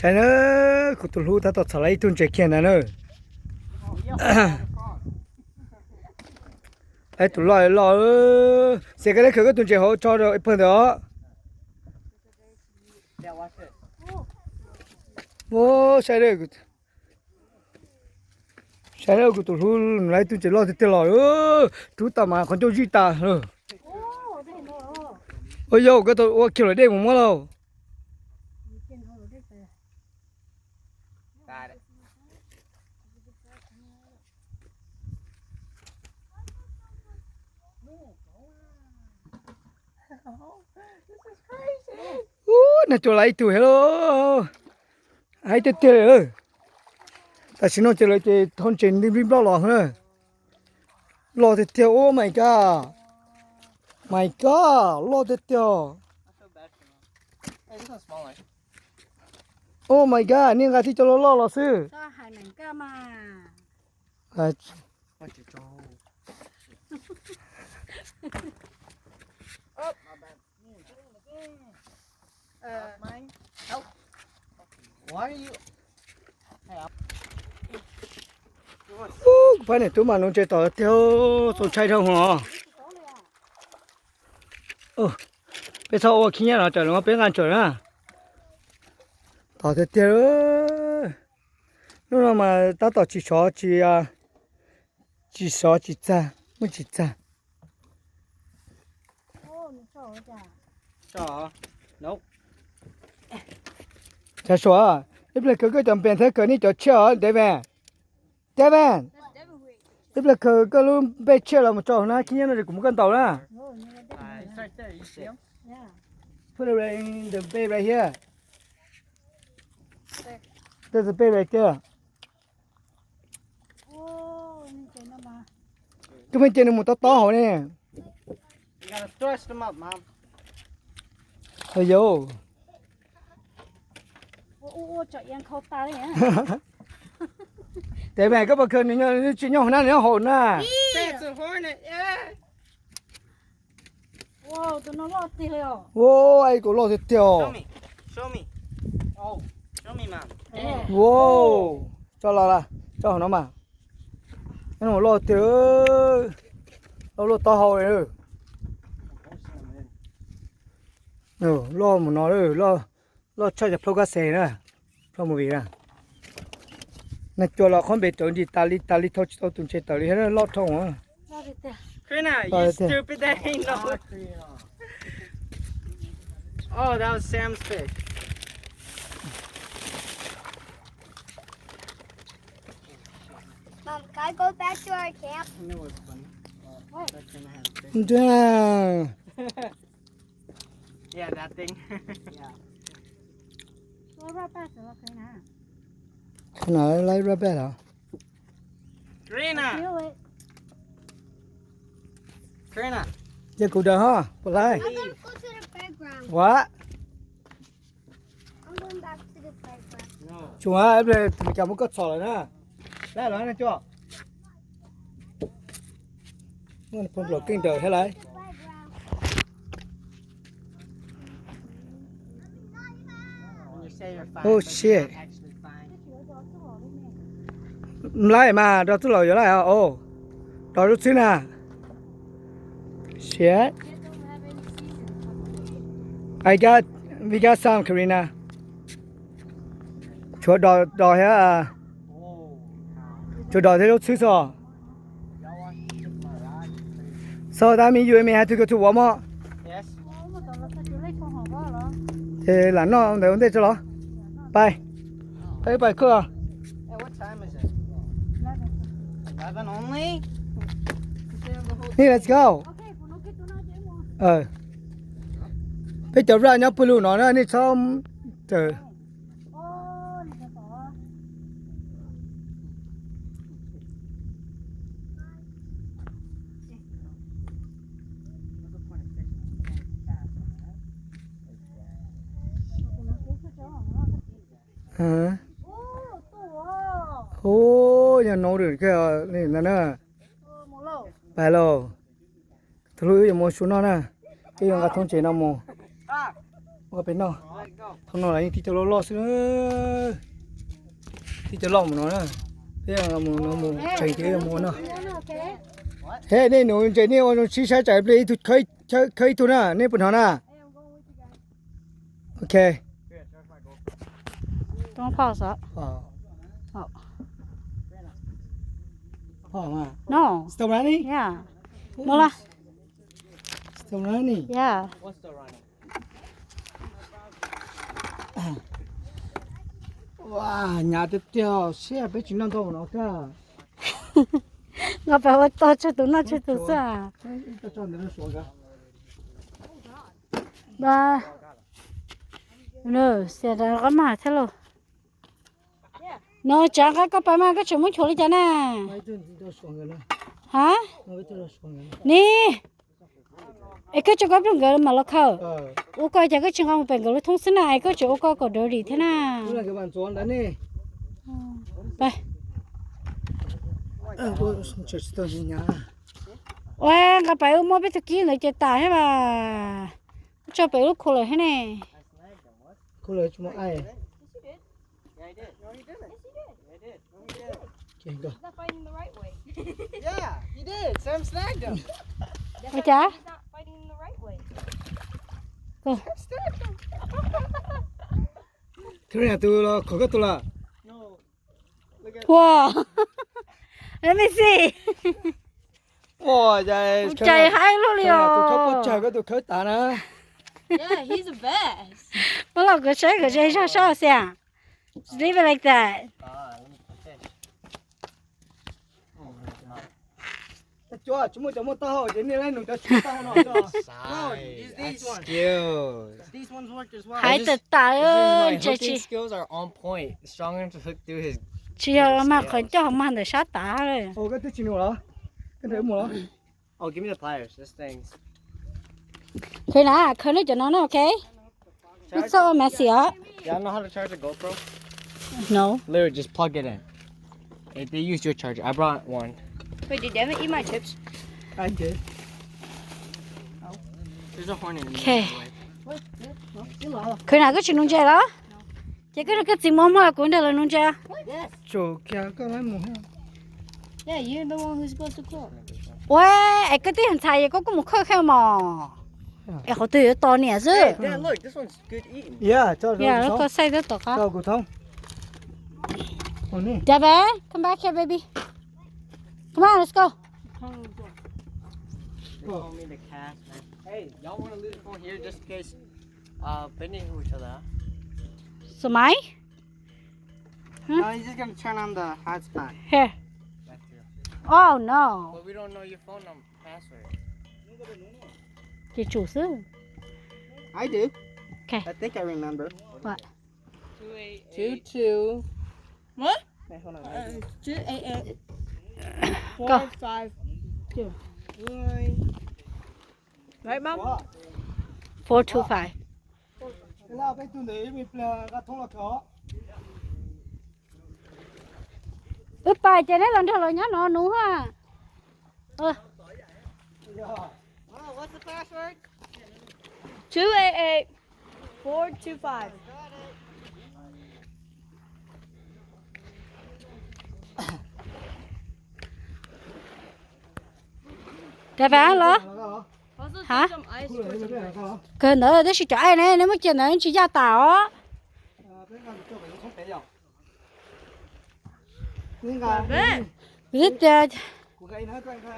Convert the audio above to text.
Saib na, kuv tus hlub tab tom txhom lawm ib tug ntses kiag ntag na. Ib tus loj loj. Xiam, koj teb khaws koj tus ntses hauv tso rau pawg ntawd os. Saib, saib kuv tus hlub nws lawv ib tug ntses loj tiag tiag los. Rub tau mas qhov ncauj zij tas lawm. Ua yau, koj tau ua kiag luam dej mus muab lauj. Ub, nag cua lawm ib tug thiab lauj. Haib tiag tiag li. Tam sim no ces lawv ces thauj ntses nti nplij nploj los na. Loj tiag tiag, oh my god. My god, loj tiag tiag. Oh my god, nej nqa tib co loj loj los xwb. Ub, kuv pab niam tub mas nuv ntses tom tiag, txaus ntshai dhau hwv. Peb txhob ua khib nyiab no, raws li peb nqa ntses na. Tom tiag tiag. Hnub no mas tab tom tsis sov tsis, tsis sov tsis txag, muaj tsis txag. Tsa suav, ib pliag khaws koj cov npe thiab khaws nej cov tshiab os, David. David, ib pliag khaws koj lub npe tshiab los mus tso hauv na, khib nyiab no kuv muab koj ntaus na. Put it in the bed right here. There's a bed right there. Tus me ces nws mus tob tob hauv ne. Yau. David, koj puas khaws nws tsis nyob hauv na, nws nyob hauv na. Ua, ib kuv loj tiag tiag. Ua, tso los, tso hauv no mas. Loj tiag, loj luaj taub hau li. Loj mus no, loj tshaj cov plaub kab xes na, plaub movie na. Nag cua los qhob npe rawv nti tas li tas li, thauj tsis tau tus ntses tawm li, loj dhau. Karina, you stupid, that ain't no. Oh, that was Sam's fish. Mom, can I go back to our camp? I know it's funny. What? That's gonna have a fish. Yeah, that thing. Yeah. Lawv raj paj xwb los Karina. Qhov no lawv raj paj los? Karina. Feel it. Karina. Ces kuv daws ho, puas laib? I'm gonna go to the playground. Ua. I'm going back to the playground. Tsuas, tus me cas muab koj txhom lawm na. Laib los na coj. Muaj phooj ywg keej daws thiab lauj. Oh shit. Laib mas rau txuj laus yuav laib os. Rau lub txwb na. Shit. I got, we got some, Karina. Tshuav dos, dos thiab, tshuav dos thiab lub txhwb xwb. So that means you and me have to go to Walmart. Ces lam noj ntawd ua ntej tso los. Pais, pais, pais koj. Hey, let's go. Peb cov raj nyob pawg lug no na, nej txhob raws. Hu, yog nov rau kawg li ntag na. Pais lauj. Tus hlub wb yuav mus su noj na. Wb yuav nqa thoob ntses no mus ua pem noj. Thaum no los yeej tib co loj loj xwb na. Tib co loj mus no na. Peb mus no mus tseem ces mus no. He, nej nus ntses nej ua zoo sib saib tsam ib pliag ib tug khawb ib tug na, nej puas hnov na? Ok. Still running? Yeah. Still running? Yeah. Ua, hnyav tiag tiag, siab peb tsis noj ntau no kag. Nqa pas ua tog tsawg tus noj tsawg tus xwb. Xias rau qab mas thiab lauj. No tsav nqa koj pas mas koj tseem muab nchuav li cas na? Ha? Ni, es koj tso koj pem nkawd mam los khaws. Ua koj cas koj tsis nqa mus pem nkawd lub thoob xwb na, es koj tseem ua koj kom dirty thiab na. Ua nqa pas wb muab peb tug kib ntawd ces tas thiab mas. Wb tso pem lub cooler thiab ne. Ua cas? Tus los khov koj tus lawm. Wow. Let me see. Ua cas haib luaj li os. Tus khawb pob tsag koj tus khawb tas na. Muab los kuv saib kuv zej zog soj xia. Just leave it like that. Tsis muaj cov muaj taub hau ces nej lawv nug cov tsis muaj taub hau no. Hais tawm tas, ntshe tsis, tsis yog mas qhov ncauj hauv mas ntawm sab tav. Khaws na, khaws nej cov no na, ok. Wb txhob ua messy os. No. Literally, just plug it in. If they use your charger, I brought one. Wait, did Devin eat my chips? I did. There's a horn in there. Okay. Khaws na, koj tsis nuv ntses los? Ces koj rau koj txiv muab muag kuv nrog lawv nuv ntses. Ua, es koj twb yog ntxhais es koj kuj mus khawb kheej mos. Es qhov twg yuav tos niam xwb. Yog koj xaij twb tom qab. Devin, come back here, baby. Come on, let's go. Smile. No, he's just gonna turn on the hotspot. Here. Oh no. But we don't know your phone number, password. Ces tsum xwb. I do. Okay. I think I remember. What? Two two. What? Wait, hold on. Uh, two eight eight. Go. Four five two. Right, Mom? Four two five. Wb pais ces neb los nrog lawv nyob no nuv ha. Two eight eight, four two five. Dav vas los? Ha? Kawg ntawd tab sis cov aib ne, neb muab cia ntawd tsis yaj tas os. Kuv twb tias